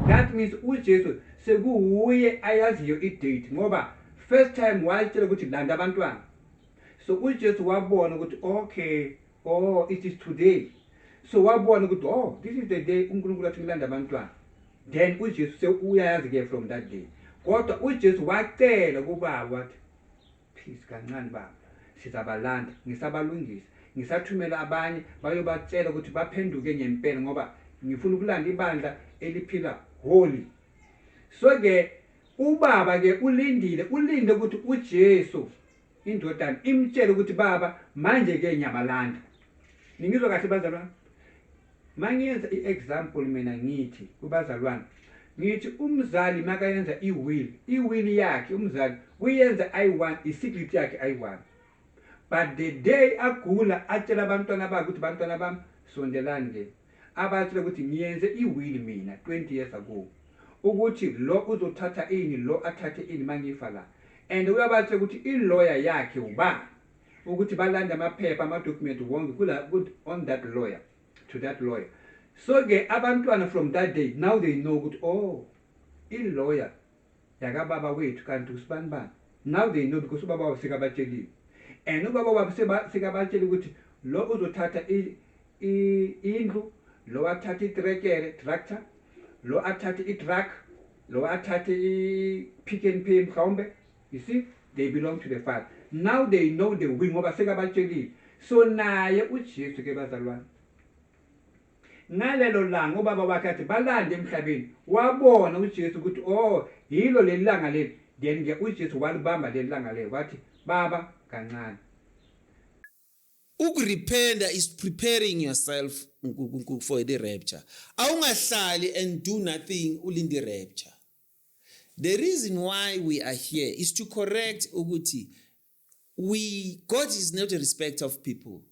That means uJesu sekuwuye ayaziyo i-date, ngoba first time wayitshela ukuthi landa abantwana. So uJesu wabona ukuthi okay, oh, it is today. So wabona ukuthi, oh, this is the day uNkulunkulu athi ngilanda abantwana. Then uJesu sewuyazi ke from that day. Kodwa uJesu wacela kubaba, wathi, "Please, kancane baba, sizabalanda, ngisabalungisa, ngisathumela abanye bayobatshela ukuthi baphenduke ngempela, ngoba ngifuna ukulanda ibandla eliphila holy." So ke ubaba ke ulindile, ulinde ukuthi uJesu indodana imtshele ukuthi, "Baba, manje ke ngiyabalanda." Ningizwa kahle, bazalwane? Mangiyenza i-example mina, ngithi kubazalwane, ngithi umzali makayenza i-will, i-will yakhe umzali uyenza ayi-one, i-secret yakhe ayi-one, but the day agula atshela abantwana bakhe ukuthi, "Bantwana bami, sondelani ke." Abatshela ukuthi, "Ngiyenze i-will mina 20 years ago ukuthi lo uzothatha ini, lo athathe ini mangifa la." And uyabatshela ukuthi i-lawyer yakhe ubani, ukuthi balande amaphepha, ama-document wonke kula on that lawyer, to that lawyer. So ke abantwana from that day, now they know ukuthi, oh, i-lawyer yakababa wethu kanti usibani bani. Now they know because ubaba wabo sekabatshelile, and ubaba wabo sekabatshela ukuthi lo uzothatha indlu, lo athathe itrekere, tractor, lo athathe i-truck, lo athathe i-Pick n Pay mhlawumbe. You see, they belong to the father now. They know the will ngoba sekabatshelile. So naye uJesu ke, bazalwane, ngalelo langa ubaba wakhe athi balande emhlabeni, wabona uJesu ukuthi, oh, yilo leli langa leli. Then ke uJesu walibamba leli langa leli, wathi, "Baba, kancane." Ukurepenta is preparing yourself for the rapture. Awungahlali and do nothing, ulinde rapture. The reason why we are here is to correct ukuthi we God is not a respect of people.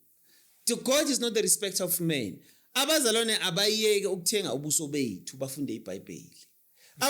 To God is not the respect of men. Abazalwane abayeke ukuthenga ubuso bethu, bafunde iBhayibheli.